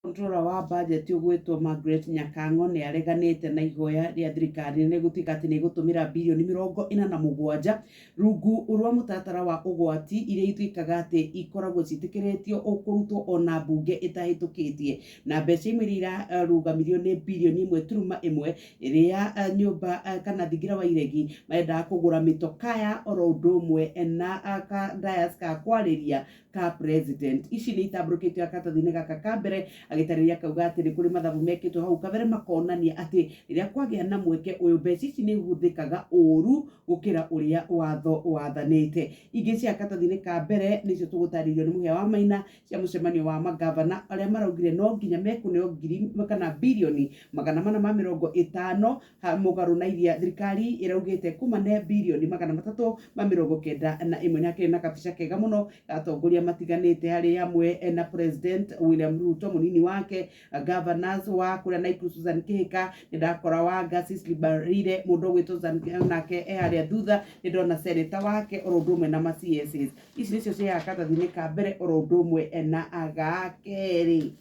Controller wa budget ũgwĩtwo Margaret Nyakang'o nĩ areganĩte na ihoya rĩa thirikari nene gũtuĩka atĩ nĩ ĩgũtũmĩra birioni 47 rungu rwa mũtaratara wa ũgwati iria ituĩkaga atĩ ikoragwo ciĩtĩkĩrĩtio kũrutwo ona mbunge ĩtahĩtũkĩtie, na mbeca imwe iria irarũgamirio nĩ birioni 1.1 ĩrĩa nyũmba kana thingira wa iregi marendaga kũgũra mĩtokaya oro ũndũ ũmwe na ka dais ka kwarĩria ka president. Ici nĩ itambũrũkĩtio karatathi-inĩ gaka ka mbere, agĩtarĩria akauga atĩ nĩ kũrĩ mathabu mekĩtwo hau kabere makonania atĩ rĩrĩa kwagĩa na mweke ũyũ, mbeca ici nĩ ihũthĩkaga ũru gũkĩra ũrĩa watho wathanĩte. Ingĩ cia karatathi-inĩ ka mbere nĩcio tũgũtarĩrio nĩ Mũhĩa wa Maina cia mũcemanio wa magavana arĩa maraugire no nginya mekũneo ngiri kana birioni 450 mũgarũ na iria thirikari ĩraugĩte kuma ne birioni 391. Nĩ hakĩrĩ na kabica kega mũno atongoria matiganĩte harĩ hamwe na President William Ruto, mũnini wake, governors wa kũrĩa Nakuru Susan Kihika, nĩ ndakora wa Cecily Mbarire, mũndũ ũgwĩtwo nake e harĩa thutha, nĩ ndona senator wake oro ũndũ ũmwe na ma CSs. Ici nĩcio ciĩ haha karatathi-inĩ ka mbere oro ũndũ ũmwe na ga kerĩ.